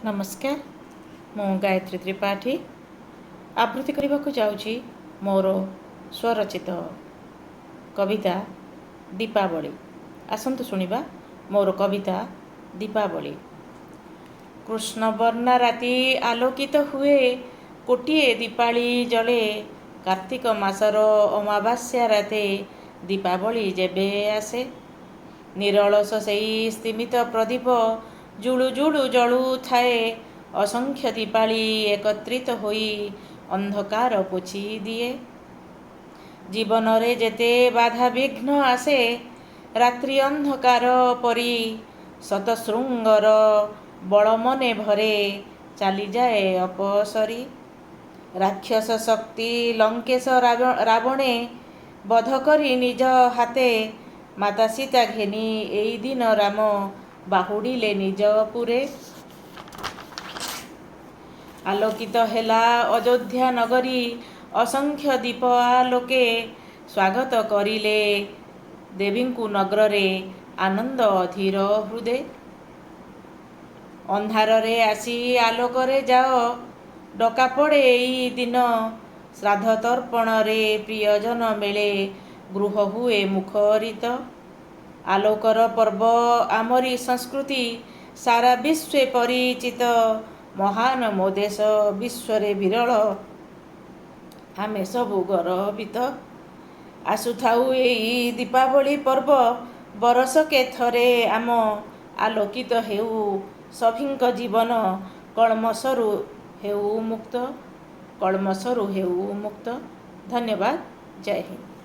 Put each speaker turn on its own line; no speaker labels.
ନମସ୍କାର, ମୁଁ ଗାୟତ୍ରୀ ତ୍ରିପାଠୀ ଆବୃତ୍ତି କରିବାକୁ ଯାଉଛି ମୋର ସ୍ୱରଚିତ କବିତା ଦୀପାବଳି। ଆସନ୍ତୁ ଶୁଣିବା ମୋର କବିତା ଦୀପାବଳି। କୃଷ୍ଣବର୍ଣ୍ଣା ରାତି ଆଲୋକିତ ହୁଏ, କୋଟିଏ ଦୀପାଳି ଜଳେ। କାର୍ତ୍ତିକ ମାସର ଅମାବାସ୍ୟା ରାତେ ଦୀପାବଳି ଯେବେ ଆସେ, ନିରଳସ ସେଇ ସ୍ତିମିତ ପ୍ରଦୀପ ଜୁଳୁ ଜୁଳୁ ଜଳୁଥାଏ। ଅସଂଖ୍ୟ ଦୀପାଳି ଏକତ୍ରିତ ହୋଇ ଅନ୍ଧକାର ପୋଛି ଦିଏ। ଜୀବନରେ ଯେତେ ବାଧାବିଘ୍ନ ଆସେ ରାତ୍ରି ଅନ୍ଧକାର ପରି, ଶତଶୃଙ୍ଗର ବଳ ମନେ ଭରେ ଚାଲିଯାଏ ଅପସରି। ରାକ୍ଷସ ଶକ୍ତି ଲଙ୍କେଶ ରାବଣେ ବଧ କରି ନିଜ ହାତେ, ମାତା ସୀତା ଘେନି ଏଇ ଦିନ ରାମ ବାହୁଡ଼ିଲେ ନିଜ ପୁରେ। ଆଲୋକିତ ହେଲା ଅଯୋଧ୍ୟା ନଗରୀ ଅସଂଖ୍ୟ ଦୀପ ଆଲୋକେ, ସ୍ୱାଗତ କରିଲେ ଦେବୀଙ୍କୁ ନଗ୍ରରେ ଆନନ୍ଦ ଅଧୀର ହୃଦେ। ଅନ୍ଧାରରେ ଆସି ଆଲୋକରେ ଯାଅ, ଡକା ପଡ଼େ ଏଇ ଦିନ। ଶ୍ରାଦ୍ଧ ତର୍ପଣରେ ପ୍ରିୟଜନ ମେଳେ, ଗୃହ ହୁଏ ମୁଖରିତ। ଆଲୋକର ପର୍ବ ଆମରି ସଂସ୍କୃତି ସାରା ବିଶ୍ୱେ ପରିଚିତ। ମହାନ ମୋ ଦେଶ ବିଶ୍ୱରେ ବିରଳ, ଆମେ ସବୁ ଗରବିତ। ଆସୁଥାଉ ଏଇ ଦୀପାବଳି ପର୍ବ ବରଷକେ ଥରେ ଆମ, ଆଲୋକିତ ହେଉ ସଭିଙ୍କ ଜୀବନ, କଳ୍ମଷରୁ ହେଉ ମୁକ୍ତ, କଳ୍ମଷରୁ ହେଉ ମୁକ୍ତ। ଧନ୍ୟବାଦ, ଜୟ ହିନ୍ଦ।